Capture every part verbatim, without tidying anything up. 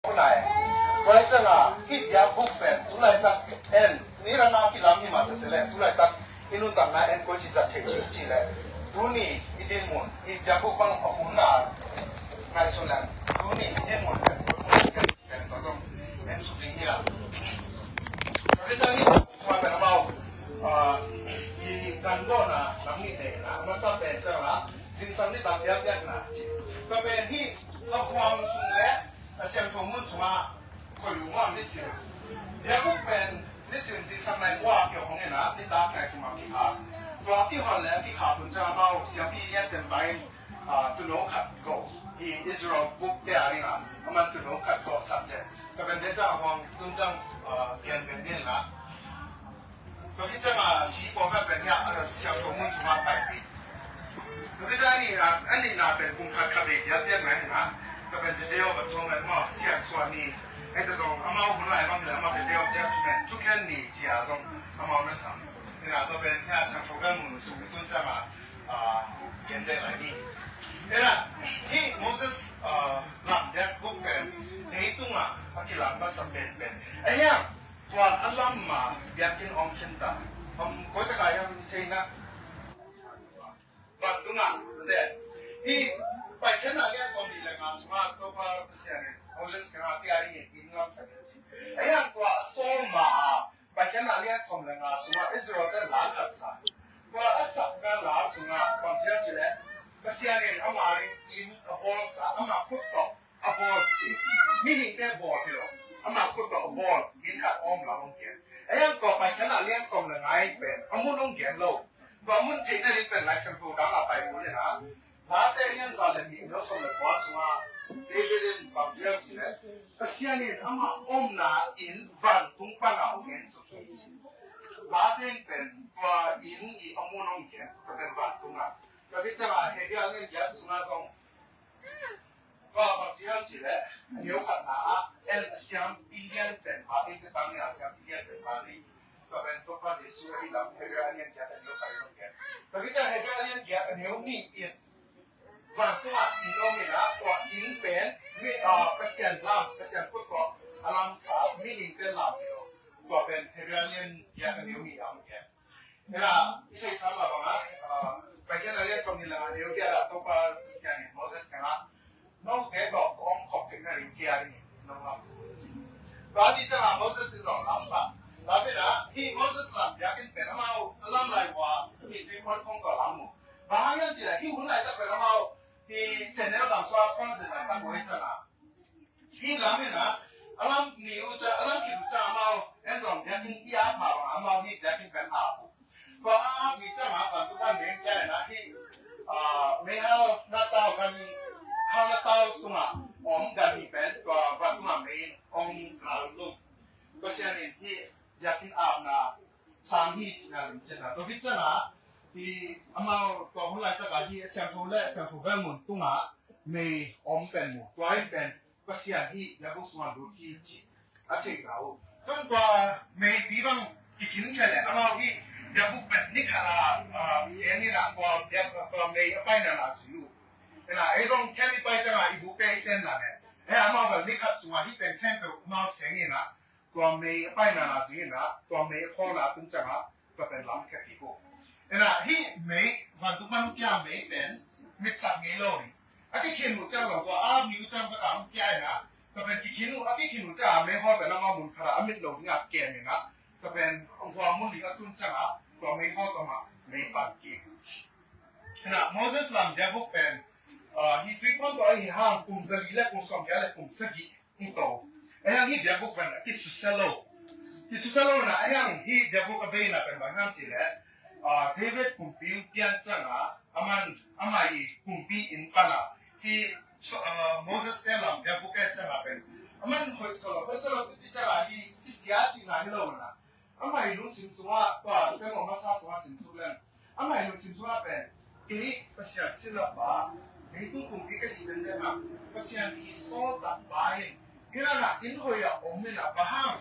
Tua hi ciangin hih biakbuk pen tu laitak en, ni ranga kilam hi mah ta se leh tu laitak i nuntakna en koi ci zat thei ding ci leh, tuni i dinmun, hih biakbuk bang a hun a ngaihsun leh tuni i dinmun pen koi mun pen tua zong en suk ding hi a. Tua hi ciangin tua pen amau, ah, i kan gawhna lam nih nei na, a masa pen ciangin zingsang nitak biakpiakna ci. Tua pen hih a khuang sung leh a siangtho mun sungah khoi uh mah nisim. Biakbuk pen nisim zingsang nai ua kiang hong ina, nitak nai kum a kikhak. Tua kihon leh a kikhak hun ciang amau siapi lian pen bai, ah, tuuno khat ko. Hih Israel buk te a dingin aman tuuno khat ko sak te. Tua pen te ciang a huang tun ciang, ah, pian pen din na. Tua hi ciangin si pawlkhat pen hiah a siangtho mun sungah paipih. Tua hi ciangin a nihna pen kum khat khat vei biakpiakna hi na. Tua pen The Day of Atonement maw, Siangsuah Ni. Hih te zong amau hun lai bang hi leh amau The Day of Judgment, Thukhen Ni ci-a zong amau na sam. Hi na tua pen hiah siangtho bel mun sung i tun ciangin, ah, gen dek lai ni. Hi na, hih Moses, ah, lam biakbuk pen leitungah a kilam masa penpen. A hiang Tua a lam ma biakinn om khin ta. Om koi taka hiam thei na. Vantung ah, te. Hih Paikhiatna lian sawmnih le nga sungah Topa Pasian in Moses kiangah tua dingin inn lam sak in ci. A hiang tua a sawm ma a Paikhiatna lian sawm le nga sungah Israel te la khat sa. Tua a sakna la sungah bang ci hiam cih leh Pasian in ama ding inn a bawl sa, ama khut tawh a bawl ci. Mihingte bawl hi lo. Ama khut tawh a bawl, inn khat om la om kei. A hiang tua Paikhiatna lian sawm le nga pen a mun hong gen lo. Tua mun theihna ding pen Lai Siangtho dang a pai mun hi na. Late lian za le nih, neu sawm le kua sungah David in bang ci hiam cih leh, Pasian in ama omna inn vantung pan a hong en suk hi ci. Late in pen tua inn i a mun hong gen, tua pen vantung ah. Tua hi ciangin Hebrew lian giat sungah zong tua bang ci hiam cih leh, a neu khatna ah, en a siampi lian pen pa, en te tang ni a siampi lian pen pa ni. Tua pen Topa Jesu ahi lam, Hebrew a lian giat a neu khat in hong gen. Tua hi ciangin Hebrew a lian giat a neu nih in, vantung ah inn om in a, tua inn pen, mi, ah, Pasian lam, Pasian khut tawh a lamsa, mihingte lam hi lo. Tua pen Hebrew a lian giat a neu nih a hong gen. Ina, i theihsa mah bangin, ah, Paikhiatna lian sawmnih le nga a neu giat ah Topa Pasian in Moses kiangah, note tawh ka om khop theihna ding kei a dingin nong lamsak un ci. Tua ci ciangin Moses in zong lam pah. Lam in a, hih Moses lam biakinn pen amau a lam lai uh a, hih tuikhon khong tawh lam uh. Bang hang hiam cih leh, hih hun laitak pen amau hih Sinai lam sungah khuang zin laitak uh hi ciangin, hih lam in a, a lam ni uh ciang, a lam khin uh ciang amau, en zong biakinn i ap mah bangin amau hih biakinn pen ap uh. Tua a ap ni ciangin vantung pan mei kia in a, hih, ah, meihal na tau gan, hal na tau sungah om gan hih pen tua vantung ah mei in hong hal uh. Pasian in hih biakinn apna sang hi cihna lim ciatna. Tua hi ciangin, hih amau tua hun laitak ah hih a siangtho le a siangtho bel mun tungah mei om pen mu. Tua in pen Pasian hih biakbuk sungah lut hi ci a theihna uh. Tua tua meipi bang kikhin khia leh amau hih biakbuk pen ni khat a, ah, seng in a tua biak, tua mei a paina na zui uh. Ina, ei zong khempeuh i pai ciangin i buk pen i sen na leh, ei amau bel ni khat sungah hih teng khempeuh amau seng in a, tua mei a paina na zui in a, tua mei a khawlna a tun ciangin tua pen lam khia kik uh. Ina, hih mei, vantung pan hong kia mei pen mitsak ngei lo hi. A kikhin uh ciang lo, tua a ap ni uh ciang tua hong kia in a, tua pen kikhin uh, a kikhin uh ciang a meihawl pen amau mun khat ah a mit lo ding a kem in a, tua pen hong hua mun ding a tun ciangin tua meihawl tua mah mei pan kik. Ina, Moses lam biakbuk pen, ah, hih tuikhon tawh ahih hang kum zali le kum sawmgiat le kum sagih hong to. A hiang hih biakbuk pen a kisusia lo. Kisusia lo na, a hiang hih biakbuk a beina pen bang hiam cih leh, ah, David kumpi hong pian ciangin, aman, amah i kumpi inn pan a, hih so, ah, Moses te lam biakbuk pen ciangin pen, aman hoih sawh lo, hoih sawh lo i cih ciangin hih kisia cihna hi lo na. Amah i lungsim sungah, tua sermon masa sungah sim suk leng, amah i lungsim sungah pen, kei Pasian silapa, leitung kumpi ka hi zenzen a, Pasian i sawltak pa in, hi na na inn hoih a om in a, bang hang,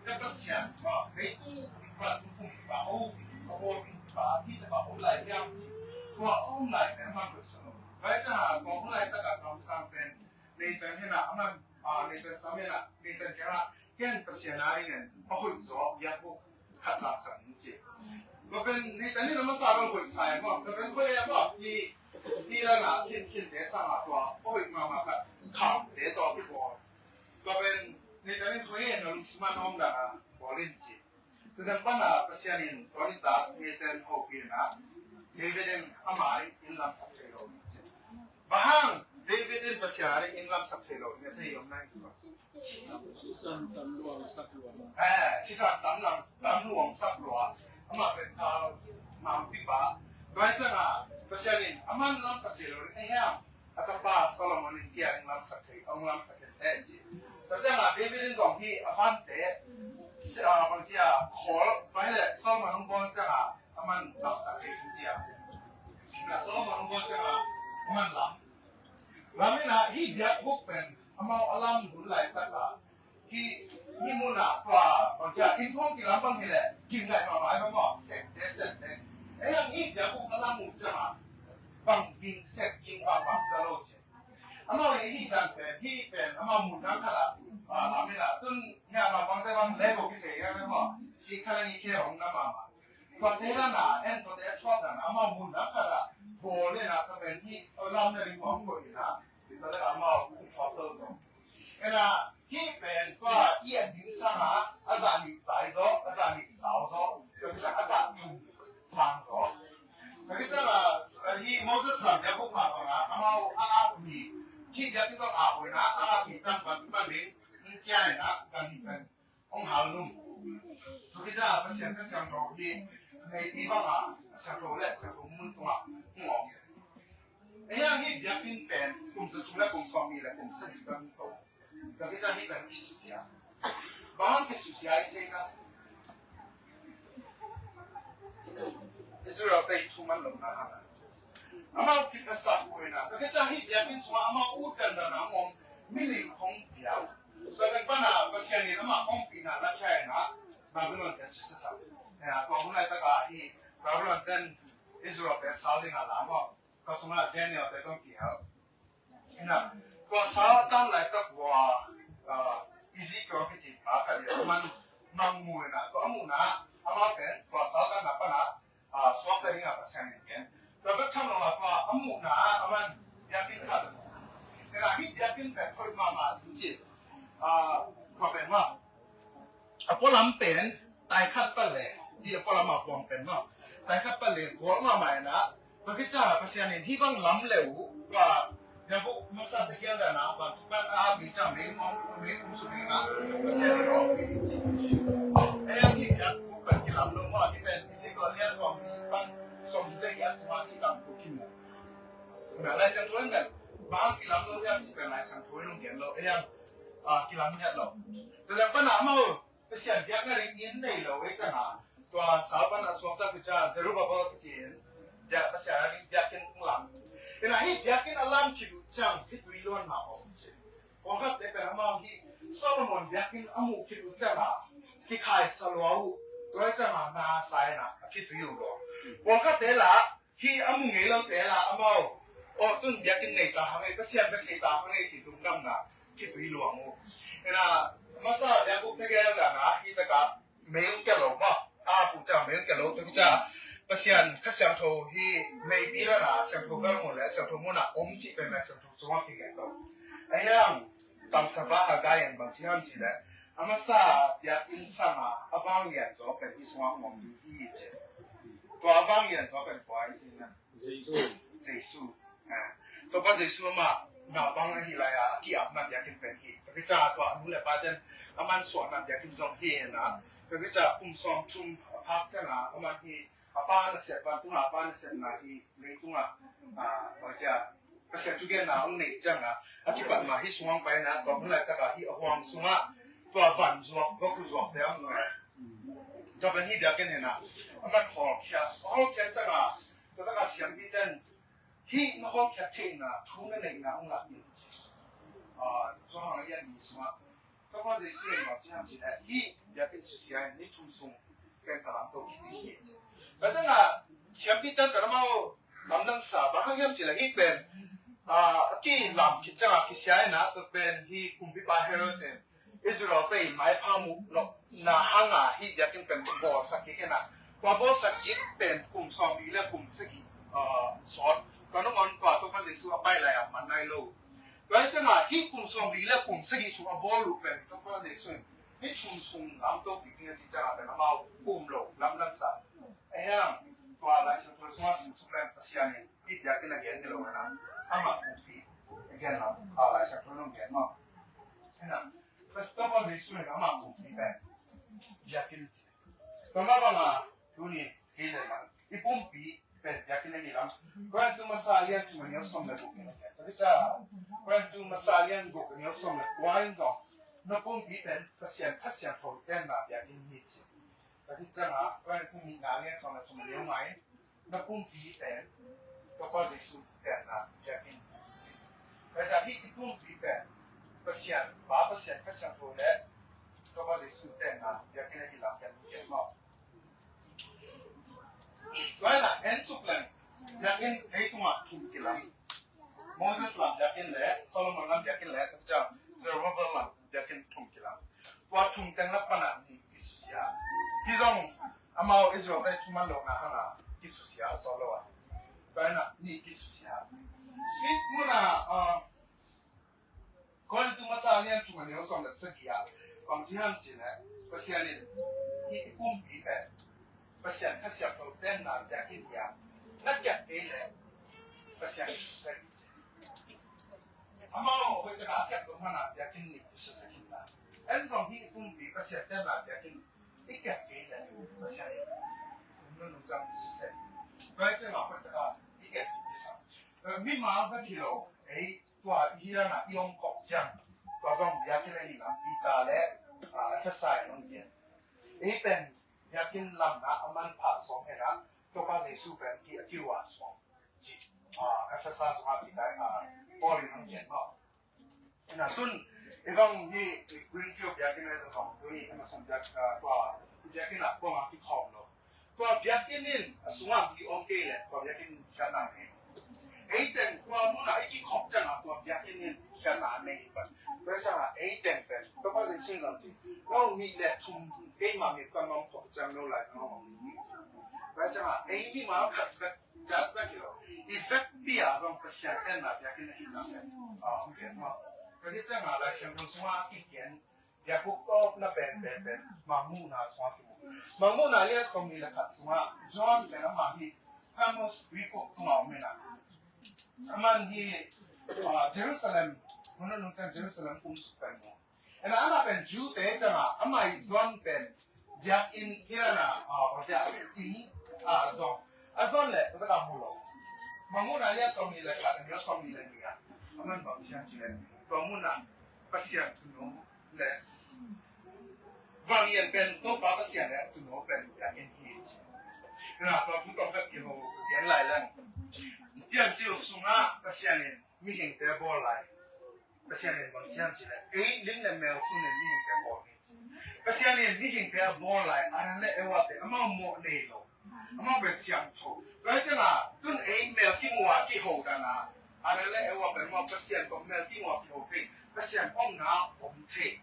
ka Pasian pa, leitung vantung kumpipa, o, a bawl kumpipa, a thitapa om lai hiam ci, tua a om lai pen amah hoih sa lo. Tua hi ciangin, tua om laitak a kamsang pen, leitung hi na, amah Ah, Nathan sam in ah, Nathan kiangah, ken Pasian a dingin a hoih zaw biakbuk khat laksak ning ci. Tua pen Nathan in a masa bel hoih sa e maw, tua pen hoih e maw, hi, hi lana khin, khinte sangah tua a hoih mahmah khat khamte tawh kibawl. Tua pen Nathan in hoih e, na lungsim a na om dan a bawl in ci. Tua dan pana Pasian in tua nitak Nathan hopih in ah, David in ama ding inn lamsak thei lo. Bang hang David in Pasian a ding inn lamsak thei lo, na thei om nai. Sisan tam luang sak luang. Eh, sisan tam luang, tam luang sak luang. Ama pen thal mangpipa. Tua ciangin Pasian in aman lamsak thei lo ding a hiam, a tapa Solomon in kia ding lamsak thei, hong lamsak thei te ci. Tua ciangin David in zong hi a vante, si-, ah, bang ci a, khawl, tua hi leh Solomon hong bawl ciangin aman lamsak thei ding ci a. Na Solomon hong bawl ciangin aman lam. Lam in ah hi biakbuk pen amau a lam hun laitak ah, hi, hi mun ah tua bang ci a, inn khawng kilam bang hi leh gim ngai mahmah bang maw, sep te, sep te. Ei ang hi biakbuk a lam uh ciangin bang gim sep gim bang bang sa lo ci. Amau hi hi dan pen, hi pen amau mun dang khat ah, ah, lam in ah tun hi a bang bang te bang le bo ki thei a bang maw, si khalang i khe hong na mahmah. Tua te dan a, en tua te a thuak dan a, amau mun dang khat ah bawl in ah, tua pen hi a lam na ding bang ko in ah, tua te amau thuak to to. Ena, hih pen tua i et ding sangin a zah nih zai zaw, a zah nih zau zaw, tua khit ciang a zah thum sang zaw. Tua khit ciang a, hih Moses lam biakbuk mah bangin amau a ak mi, hih biakinn zong a hoih na, a ak mi ciang pan pan ding, hih kia in a, kan hih pen hong hal lum. Tua khit ciang a Pasian, Pasian Kha Siangtho hih neipi bangin a siangtho le siangtho mun tungah hong om. Ei ang hih biakinn pen kum za thum le kum sawm nih le kum sagih kan to. Tua khit ciang hih pen kisusia. Bang hang kisusia i thei na? Israel te i thu man lomna hang a. Amau kiphasak uh in a. Tua khit ciang hih biakinn sungah amau ut dandan a hong om milim hong piang. Tua dan pana Pasian in amah ompihna lakhia in a, Babylon te susia sak. Tua hun laitak a hih Babylon ten Israel te sal ding a lam a. Tua sungah Daniel te zong kihel. Ina, tua sal a tan laitak ua, ah, Ezekiel kici pa khat in a, aman mangmuhna, tua a muhna, amau pen tua sal a tanna pana, ah, suakta dingin Pasian in gen. Tua bek tham lo a tua a muhna, aman biakinn khat. Ina, hih biakinn pen hoih mahmah ding ci. Ah, tua pen mah. A pualam pen tai khat pat le, hi a pualam a puang pen maw, tai khat pat le gual mahmah in a, tua khit ciang Pasian in hih bang lam le uh, tua biakbuk masa te kiang dan a, vantung pan a, a mi ciang mei mong, mei kum sung in a, Pasian in hong pi ci. Ei ang hih biakbuk pan kilam lo maw, hih pen Ezekiel lian sawm nih pan sawm nih le giat sungah hih lam tua kimu. Na Lai Siangtho in pen, bang kilam lo hiam ci pen Lai Siangtho in hong gen lo, ei ang, ah, kilam hiat lo. Tua dan pana amau Pasian biakna ding inn nei lo ei ciangin, tua sal pan a suakta kici a Zerubbabel kici in, biak Pasian a ding biakinn hong lam. Ina hih biakinn a lam khit uh ciang khitui luan mah om ci. Pawlkhatte pen amau hih Solomon biakinn a muh khit uh ciangin kikhai sa lua uh. Tua ciangin na sa in a khitui uh lua. Pawlkhatte lah hih a mu ngei lote lah amau, aw, tun biakinn nei ta hang ei, Pasian bek thei ta hang ei ci lungdamna khitui luang uh. Ina, masa biakbuk tegel dan a, hih tak a mei hong kia lo maw, a pu ca mei hong kia lo, tua khit ciang Pasian Kha Siangtho hih meipi dan a, siangtho galmual le siangtho mun a om cih pen a siangtho sungah kigen lo. A hiang, kamsapa Haggai in bang ci hiam cih leh, a masa biakinn sangin a vanglian zaw pen hih sungah om ding hi ci. Tua a vanglian zaw pen kua hi ci na? Jesu. Jesu. Ah. Topa Jesu amah naupang ahih lai-a a ki-apna biakinn pen hi. Tua khit ciang tua a nu le pa ten aman suahna biakinn zong hi in a. Tua khit ciang kum sawmthum a phak ciangin aman hih a pa nasep, vantungah a pa nasepna hih leitungah, ah, bang ci a, Pasian thugenna hong neih ciangin a kipat mah hih sungah hong pai in a, tua hun laitak a hih a huang sungah tua van zuak, va khu zuak te a mu e. Tua pen hih biakinn in a, aman hawlkhia, hawlkhia ciangin a, tua tak a siampite in hih na hawlkhia theihna thu na neihna hong lak in, ah, tua hang a lian ni sungah Topa Jesu in bang ci hiam cih leh, hih biakinn susia in ni thum sung ken ka lamto kik ding hi. Tua ciangin siampite in pen amau lamdang sa, bang hang hiam cih leh hih pen a kilam khit ciangah kisia in ah, tua pen hih kumpipa Herod in Israel te i maipha muh nopna hangah hih biakinn pen bawlsak kik in ah, tua bawlsak kik pen kum sawmli le kum sagih sawt. Tua nangawn tua Topa Jesu a pai lai a man nai lo. Tua hi ciangah hih kum sawmli le kum sagih sung a bawl uh pen Topa Jesu in hih thum sung lamto kik ding a ci ciangah pen amau um lo lamdang sa. Ahiang tua Lai Siangtho sungah sim suk leng Pasian in hih biakinn a gen hi lo na, amah kumpi a gen lo. A Lai Siangtho nong gen maw? Ahiang Topa Jesu in amah kumpi pen biakinn ci. Tua mah bangah tuni hih leh man i pumpi pen biakinn ahi lam. Korintu masa lian thum a neu sawm le guk in a gen. Tua hi ciang Korintu masa lian guk a neu sawm le kua in zong na pumpi pen Pasian Kha Siangtho tenna biakinn hi ci. Tua hi ciangah Korintu nihna lian sawm le thum a neu nga in na pumpi pen Topa Jesu tenna biakinn hi ci. Tua hi ciang hih i pumpi pen Pasian Pa, Pasian Kha Siangtho le Topa Jesu tenna biakinn ahi lam pen gen maw? Tua hi a en suk leng biakinn ei tungah thum kilam. Moses lam biakinn le Solomon lam biakinn le tua ciang Zerubbabel lam biakinn thum kilam. Tua thum teng lak pan a nih kisusia. Hih zong amau Israel te thuman lohna hangah kisusia sawt lo a. Tua hi a nih kisusia. Hih munah ah, Korintu masa lian thum a neu sawm le sagih ah bang ci hiam cih leh Pasian in hih i pumpi pen Pasian Kha Siangtho tenna biakinn hi a, na kiat kei leh Pasian in susia ding ci. Amau hoih takah a kiat lo man a biakinn nih susia sak hi ta. En zong hih i pumpi Pasian tenna biakinn i kiat kei leh Pasian in nunung zang susia. Tua hi ciangah hoih takah i kiat kei sa. Mimal bek hi lo, ei tua i hi dan a i om khop ciang, tua zong biakinn ahi lam Peter le, ah, Efesa in hong gen. Ei pen biakinn lamna a manpha suang hi a, Topa Jesu pen hih a kiu a suang ci, ah, Efesa sungah Peter, ah, Paul in hong gen maw? Ina tun i bang hi Greenfield biakinn ahi zong, tuni a masang biak, ah, tua biakinn ah kong a kikhawm lo. Tua biakinn in a sungah mi om kei leh tua biakinn khiatna nei. Ei teng tua munah i kikhop ciangah tua biakinn in khiatna nei hi pan. Tua ciangah ei teng pen Topa Jesu in zong ci, no nih le thum keima mit pan om khop ciang no Lai Siangtho om. Tua ciangah ei mimal khat bek, ciat bek hi lo, i vekpi a zong Pasian tenna biakinn ahi ta pen, ah, om pian maw? Tua hi ciangah Lai Siangtho sungah a kigen biakbuk tawpna pen, pen, pen Mangmuhna sungah kimu. Mangmuhna lian sawmnih le khat sungah John pen amah hi Patmos tuikuk tungah om hi a, aman hi, ah, Jerusalem, hun nunung ciang Jerusalem kumsuk pen mu. Ina amah pen Jew te ciangah amah i John pen biakinn hi a, ah, biakinn, ah, zong a John le tua ka mu lo. Mangmuhna lian sawmnih le khat, a neu sawmnih le nih ah aman bang ci hiam cih leh tua munah Pasian Tuuno le vanglian pen Topa Pasian le Tuuno pen biakinn hi ci. Na tua thu tawh ka kiho gen lai leng, Piancil sungah Pasian in mihingte bawl lai. Pasian in bang ci hiam cih leh ei lim le mel sun in mihingte bawl hi. Pasian in mihingte a bawl lai Adam le Eva te amau mawh nei lo. Amau pen siangtho. Tua hi ciangah tun ei mel kimu a kiho dan a, Adam le Eva pen amau Pasian tawh mel kimu a kiho thei, Pasian omna om thei.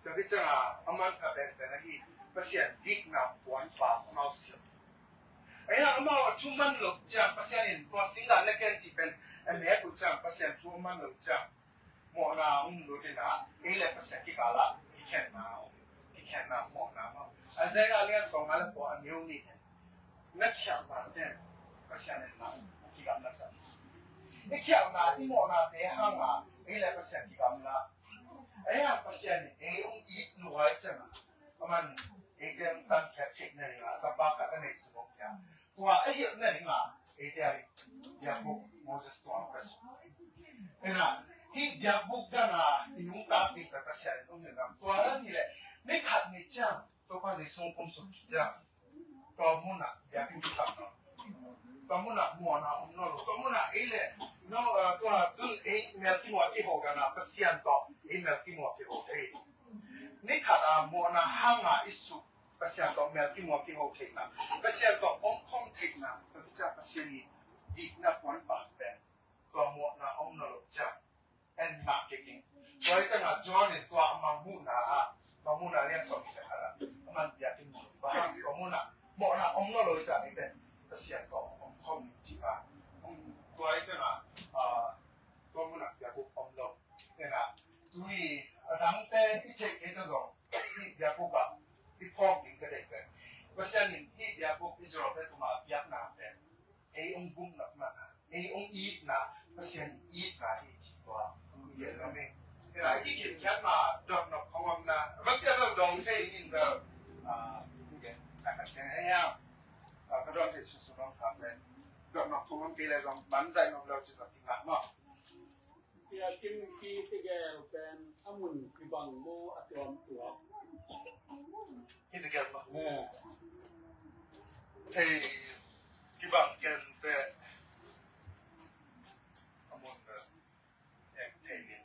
Tua hi ciangah a manpha penpen ahi Pasian dikna puanpa amau siam. Ahi hang amau a thuman loh ciang Pasian in tua singgan le ken cih pen a nek uh ciang Pasian thu a man loh ciang mawhna hong lut in ah, ei le Pasian kikal ah kikhenna, kikhenna mawhna maw? Isaiah lian sawmnga le kua a neu nih in, na khialhna ten Pasian in na kigamla sa. I khialhna, i mawhnate hanga ei le Pasian kigamla. Ei hang Pasian in ei hong it luai ciangin, aman ei teng tankhiat theihna dingin tapa khat a neih sung hong pia. Tua a hilhna dingin eite a ding biakbuk Moses tua hong pia sung. Ina, hih biakbuk dan a i nungta ding pen Pasian in hong hilh lam. Tua dan hi leh, ni khat ni ciang Topa Jesu hong kumsuk ciang, tua munah biakinn kisam nawn lo. Tua munah mawhna om nawn lo. Tua munah ei le, no, uh, tua tun ei mel kimu a kiho dan a Pasian tawh ei mel kimu a kiho thei. Ni khat a mawhna hanga i suk Pasian tawh mel kimu a kiho theihna, Pasian tawh omkhawm theihna, tua hi ciang Pasian i dikna puanpa pen tua mawhna om nawn lo ciang en ngah kik ing. Tua hi ciangah John in tua a mangmuhna ah, mangmuhna lian sawm le khat ah, aman biakinn mun bang tua munah mawhna om nawn lo hi ciang eite Pasian tawh om khawm ni ci a, tua hi ciangah, ah, tua munah biakbuk om lo. Ena, tui a dangte i ceih kei ta zong, hih biakbuk ah i phawk ding ka deih pen, Pasian in hih biakbuk Israelte tungah a piakna pen ei hong gumnopna, ei hong itna, Pasian itna hi ci tua hong gen nuam ing. Ena, i kikipkhiatna dotnop khong omna, bang tia bel dong thei in bel, ah, hong gen, ka ka gen ei a, ah, ka dong thei sunsun om tham le, dotnop khong om kei le zong man zaih nop lo ci zong i ngah maw. Biakinn kitegel pen a mun kibang maw, a tuamtuam? Kitegel maw? Eh. Thei kibang ken te a mun, eh, thei ni.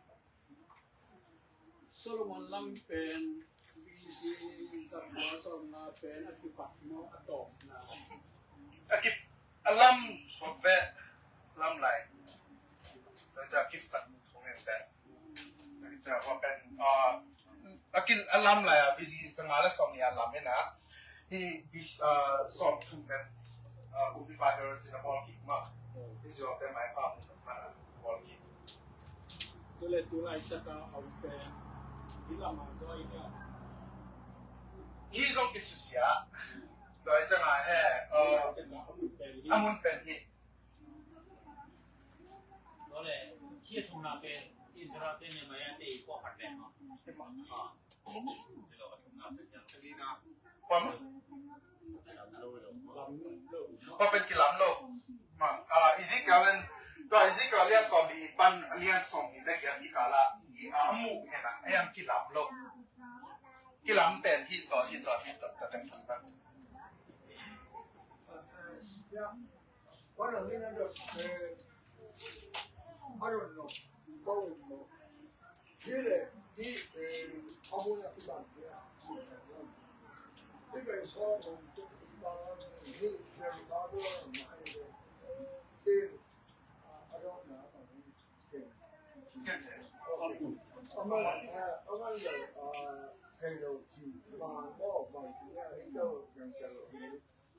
Solomon lam pen B C zakua sawmnga pen a kipat maw, a tawpna? A kip, a lam suak ve, lam lai. Tua ciang a kipat thong en te. Tua ciang hua pen, ah, a kin, a lam lai a B C zanga le sawmnih a lam en a. Hih B C, ah, sawmthum pen, ah, kumpi pa Herod in a bawl kik mah. Israelte maipha mun a bawl kik. Tu le tu laitak a om pen hih lam a zaw hi a. Hih zong kisusia. Tua hi ciangah he, uh, a mun pen hih. Tua le, hih a thumna pen Israel te Nehemiah te i pawlkhat pen maw? Ah. Pam. Pam pen kilam lo. Ma, ah, Ezekiel en, tua Ezekiel lian sawmli pan lian sawmli le giat i kala i a mu hena, a yang kilam lo. Kilam pen hi to, hi to, hi to, to, to, to. Hih leh, hih, eh, a mun a kibang hi a, hih pen Solomon tuk i bang hih Zerubbabel mah hi leh, hih, ah, a dawhna bang hi. Amah, ah, amah leh, ah, thei lo ci, bang aw, bang ci a, hih lo, bang ci lo hi.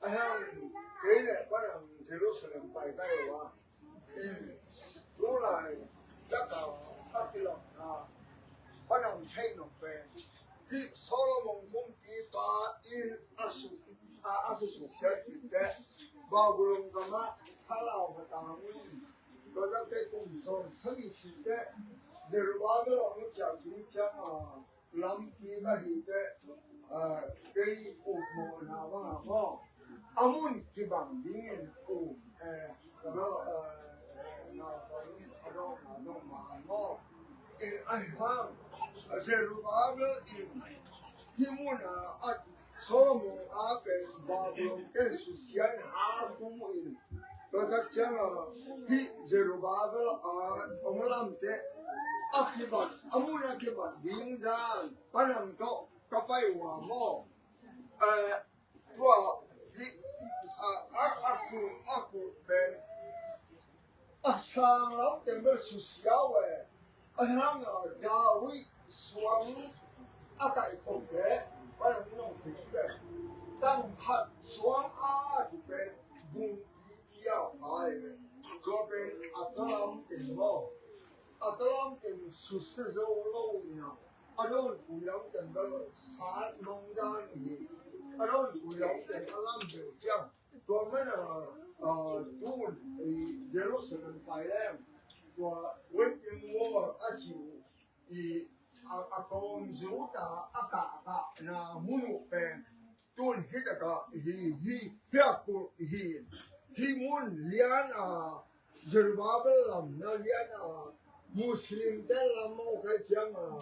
Ahi hangin kei le Pa Dang Jerusalem pai ka hi uh a, in tulai laka a kilawhna Pa Dang theih nop pen hih Solomon kumpipa in a suk, a, a kisuk ciat kik teh Babylon gamah salau ka tang uh in, tua takte kum sawm sagih kik teh Zerubbabel a hong ciah kik ciangin lampi ka hi teh, ah, kei upmawhna bangah maw, a mun kibang dingin um, eh, ka dawh, eh, na, ka dawh, na, dawh ma maw. Eh, ahi hang, Zerubbabel in hih mun a, a Solomon a pen Babylon te susia in a kum in, tua tak ciangin hih Zerubbabel a hong lamte a kibat, a mun a kibat ding dan Pa Dang tawh ka pai uh a maw. Eh, tua hih a, a, a kul, a kul pen a sang lamte bel susia uh e. Ahi hangin David suang a kaikhop leh Pa Dang in hong thei kik leh, tang khat suang a tu pen bungpi cia phai leh, tua pen a talam pen maw, a talam pen susia zo lo in a, a dawnpui lam pen bel sat mong dan hi. A dawnpui lam pen a lam deuh ciang, tua man a, ah, tun, i, Jerusalem pai leng, tua Wailing Wall a ci uh, i, a, a kawmzuta a kahkahna mun uh pen tun hih takah hi, hi, hih a kulh hi. Hih mun lian a Zerubbabel lam na lian a Muslim te lam mawk ahih ciangin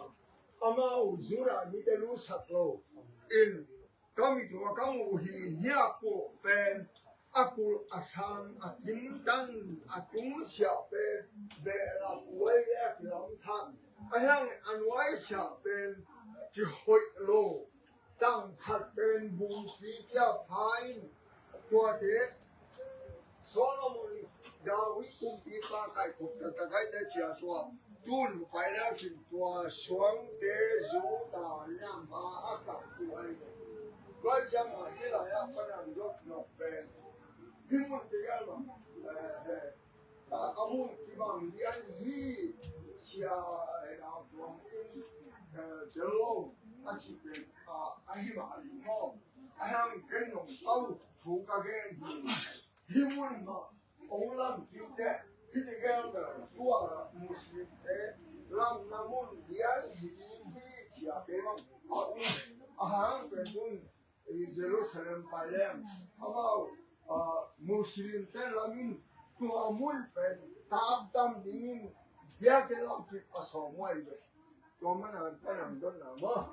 amau Judah mite lusak lo in, ka mit uh a ka muh uh hi. Hih a kulh pen a kulh a sang a kimtang a tungsiah pen behlap huai le a kilamthak, ahi hang a nuaisiah pen kihoih lo. Tang khat pen bungpi cia phai in, tuate Solomon David kumpipa kaikhop taktak ahi te cia tua tun pai le cin tua suangte zu ta niam a a kap tu ahi te. Tua ciang a hi lai a panang dot nok pen hi mun te gel bang a mun kibang dian hi cia a tuang in Jello a ci pen a hi ma a li maw. A hang ken nong pau thu ka gen hi. Hi mun mah ong lam kik teh hih tegel bel tua Muslimte lamna mun lian hi ding hi cia kei bang a um. A hang pen mun Jerusalem pai leng amau Muslimte lamin tua mun pen takdam dingin biakinn lam kik a sawm uh ahi ve. Tua mana pen ang donna maw?